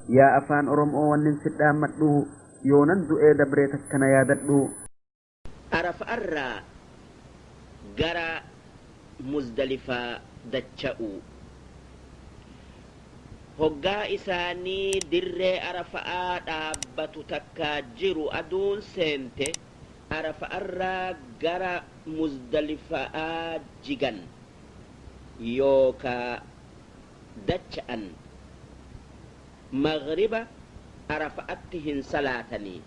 Yaa afaan Oromoo wannin si dhaammadhu yoonan du'ee dabree takka na yaadadhu. Arafa'arraa gara Muzdalifaa dacha'uu. Hoggaa isaanii dirree Arafa'aa dhaabbatu takkaa jiru aduun seente, Arafa'arraa gara Muzdalifa'aa jigan yookaa dacha'an. Maghriba Arafa'atti hin salaatanii.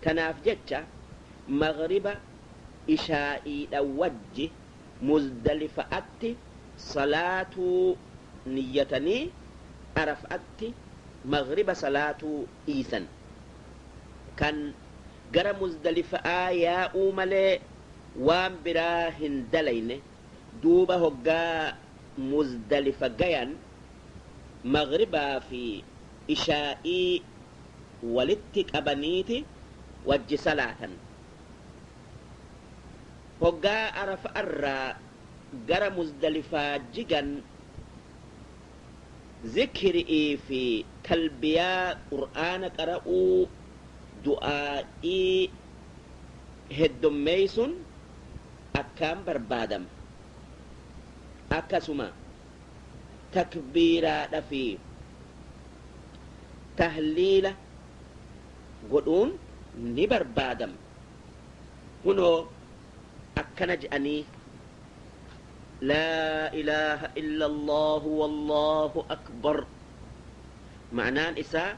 Tanaaf jecha maghriba ishaa'iidha wajji Muzdalifa'atti salaatuu niyyatanii Arafa'atti maghriba salaatuu dhiisan. Kan gara Muzdalifa'aa yaa'uu malee waan biraa hin dalayne duuba hoggaa Muzdalifa gayan maghribaa fi ishaa'ii walitti qabaniiti wajji salaatan. Hoggaa Arafa'arraa gara Muzdalifaa jigan zikri'ii fi talbiyaa qur'aana qara'uu du'aa'ii heddommeeysun akkaan barbaadama. Akkasuma takbiiraadha fi tahliila godhuun ni barbaadama. Kunoo akkana je'anii Laa ilaaha illallaahu wallaahu akbar. Ma'naan isaa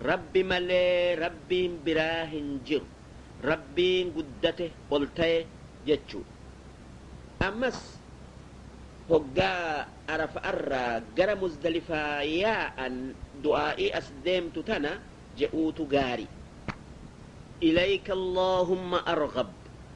Rabbi malee Rabbiin biraa hin jiru. Rabbiin guddate ol taye jechuu. Ammas hoggaa Arafa'arraa gara Muzdalifaa yaa'an du'aa'ii as deemtu tana je'uutu gaari. Ilayka Allaahumma arghab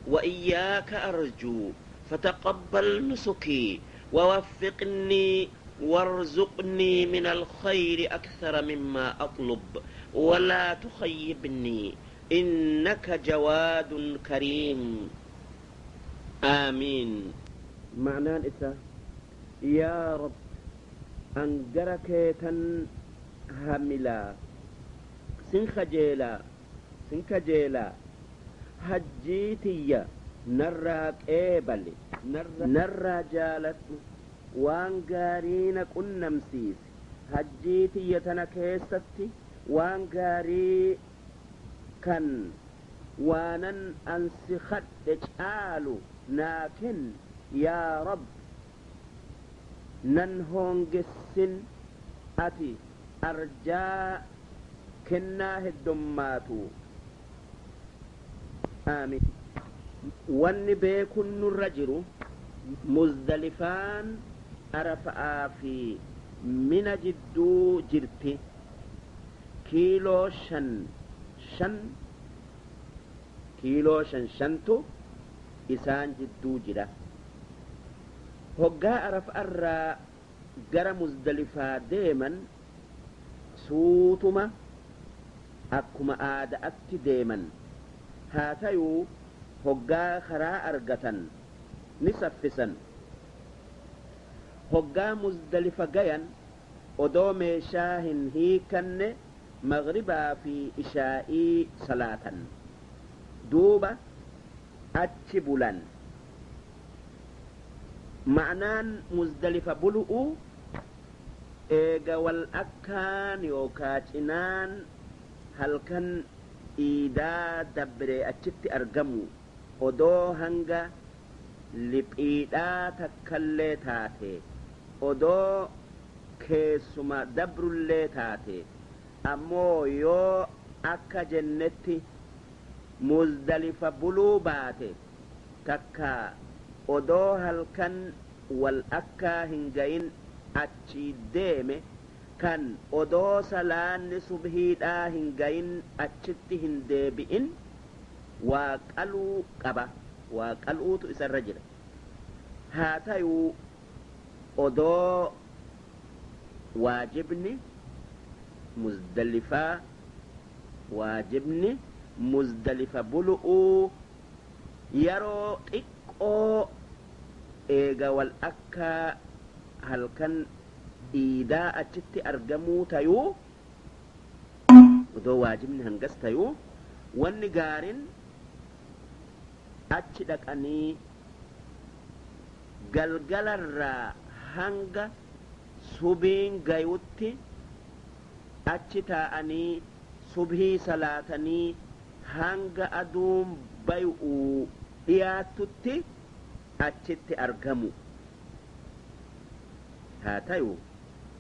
wa iyyaaka arjuu fataqabbal nusukii wa waffiqnii warzuqnii minal khayri akthara mimmaa atlub wa laa tukhayyibnii innaka jawaadun kariim. Aamiin. Ma'naan isaa, Yaa Rabbi an gara keetan hamilaa, sin khajeelaa, sin kajeelaa, hajjii tiyya narraa qeebali, narraa jaaladhu, waan gaarii na qunnamsiisi, hajjii tiyya tana keessatti waan gaarii kan waanan an si khadhe caalu naa kenni yaa Rabbi nan hoongessin ati arjaa kennaa heddommaatu. Aamiin. Wanni beekun nurra jiru Muzdalifaan Arafa'aa fi Mina jidduu jirti. Kiiloo 5 5 kiiloo 5 5tu isaan jidduu jira. Hoggaa Arafa'arraa gara Muzdalifaa deeman suutuma akkuma aada'atti deeman. Haa tayuu hoggaa karaa argatan ni saffisan. Hoggaa Muzdalifa gayan odoo meeshaa hin hiikkanne maghribaa fi ishaa'ii salaatan. Duuba achi bulan. Ma'naan Muzdalifa bulu'uu eega wal akkaan yookaa cinaan halkan iidaa dabree achitti argamuu odoo hanga liphiidhaa takkallee taatee, odoo keessuma dabrullee taatee, ammoo yoo akka jennetti Muzdalifa buluu baate, takkaa odoo halkan wal akkaa hin gayin achii deeme, kan odoo salaanni subhiidhaa hin gayin achitti hin deebi'in, waa qaluu qaba, waa qal'uutu isarra jira. Haa tayuu odoo waajibni Muzdalifaa, waajibni Muzdalifa bulu'uu yaroo xiqqoo eega wal akkaa halkan iidaa achitti argamuu tayuu, Odoo waajibni hangas tayuu, wanni gaarin achi dhaqanii galgalarraa hanga subiin gayutti achi taa'anii subhii salaatanii hanga aduun bay'uu dhiyaatutti achitti argamu. Haa tayu,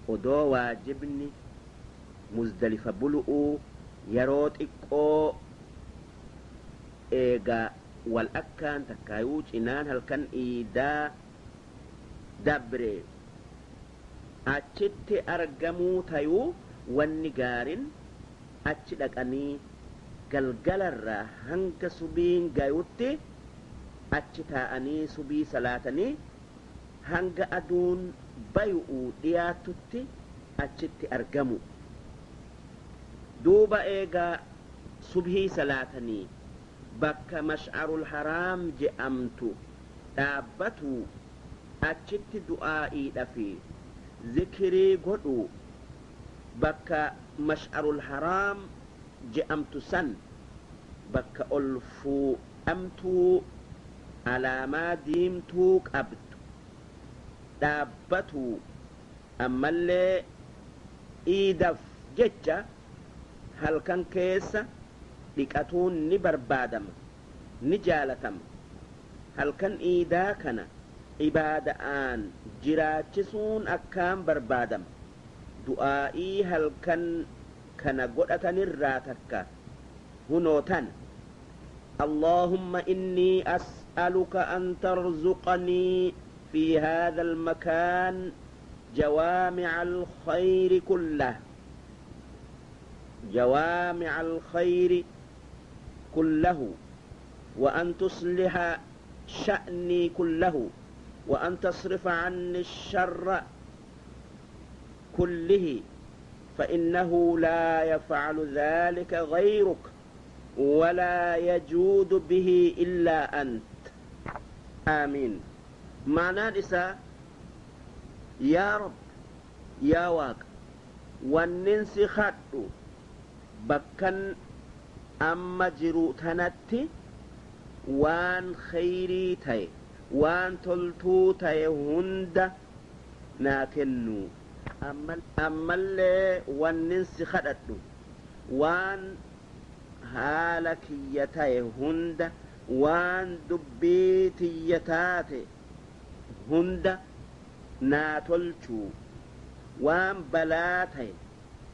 odoo waajibni Muzdalifa bulu'uu yeroo xiqqoo eega wal akkaan takkaayuu cinaan halkan iidaa dabre achitti argamuu tayuu, wanni gaarin achi dhaqanii galgalarraa hanga subiin gayutti achi taa'anii subii salaatanii hanga aduun bay'uu dhiyaatutti achitti argamu. Duuba eegaa subhii salaatanii bakka Mash'arul Haraam je'amtu dhaabbatuu, achitti du'aa'iidha fi zikrii godhuu. Bakka Mash'arul Haraam je'amtu san, bakka ol fuudhamtuu alaamaa diimtuu qabdu dhaabbatuu. Ammallee iidaf jecha halkan keessa dhiqatuun ni barbaadama, ni jaalatama. Halkan iidaa kana ibaada'aan jiraachisuun akkaan barbaadama. Du'aa'ii halkan kana godhatanirraa takka hunoo tana: اللهم إني أسألك أن ترزقني في هذا المكان جوامع الخير كله، جوامع الخير كله، وأن تصلح شأني كله، وأن تصرف عني الشر كله، فإنه لا يفعل ذلك غيرك ولا يجود به إلا أنت، آمين. Ma'anaan isaa: Yaa Rab, yaa Waaqa, wannin si kadhu bakkan amma jiru tanatti waan khayrii ta'e, waan toltuu ta'e hunda naa kennu. Ammallee wannin si kadhadhu waan haala kiyya ta'e hunda, waan dubbii tiyya taate hunda naa tolchuu, waan balaa ta'e,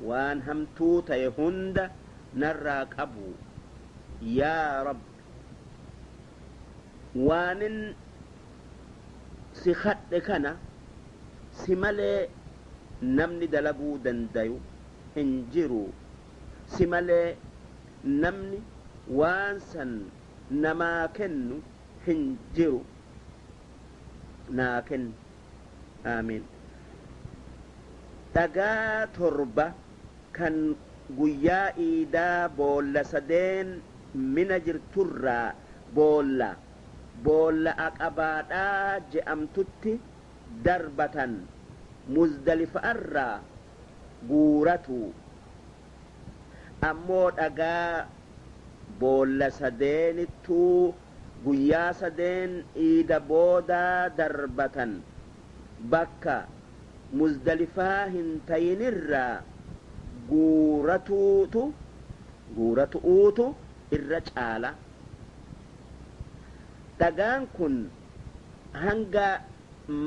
waan hamtuu ta'e hunda narraa qabu. Yaa Rabbi, waanin si kadhe kana si malee namni dalaguu dandayu hin jiru. Si malee namni waan san namaa kennu hin jiru. Naa kennu. Aamiin. Dhagaa torba kan guyyaa iidaa boolla sadeen Mina jirturraa boolla Aqabaadhaa je'amtutti darbatan Muzdalifa'arraa guuratuu. Ammoo dhagaa boolla sadeenittuu guyyaa sadeen iida boodaa darbatan bakka Muzdalifaa hin tayinirraa guuratuutu guuratu'uutu irra caala. Dhagaan kun hanga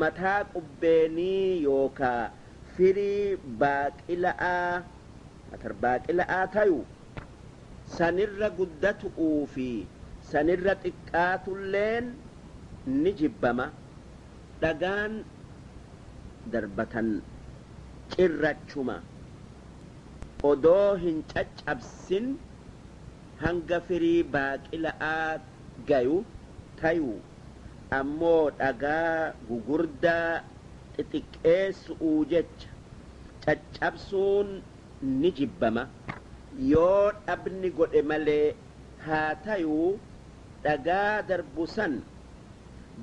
mataa qubbeenii yookaa firii baaqila'aa, atarbaaqila'aa tayu, sanirra guddatu'uufii sanirra xiqqaatulleen ni jibbama. Dhagaan darbatan cirrachuma odoo hin caccabsin hanga firii baaqila'aa gayu tayuu, ammoo dhagaa gugurdaa xixiqqeessu'uu jecha caccabsuun ni jibbama, yoo dhabni godhe malee. Haa tayuu dhagaa darbu san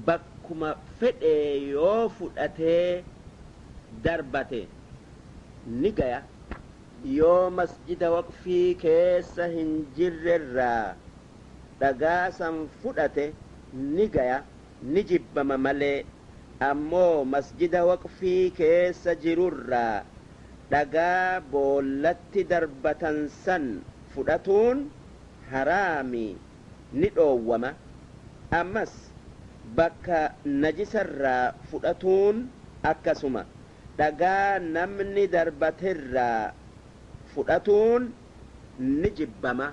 bakkuma fedhee yoo fudhatee darbate ni gaya. Yoo masjida waqfii keessa hin jirrerraa dhagaa san fudhate ni gaya, ni jibbama malee. Ammoo masjida waqfii keessa jirurraa dhagaa boollatti darbatan san fudhatuun haraami, ni dhoowwama. Ammas bakka najisarraa fudhatuun akkasuma, dhagaa namni darbaterraa fudhatuun ni jibbama.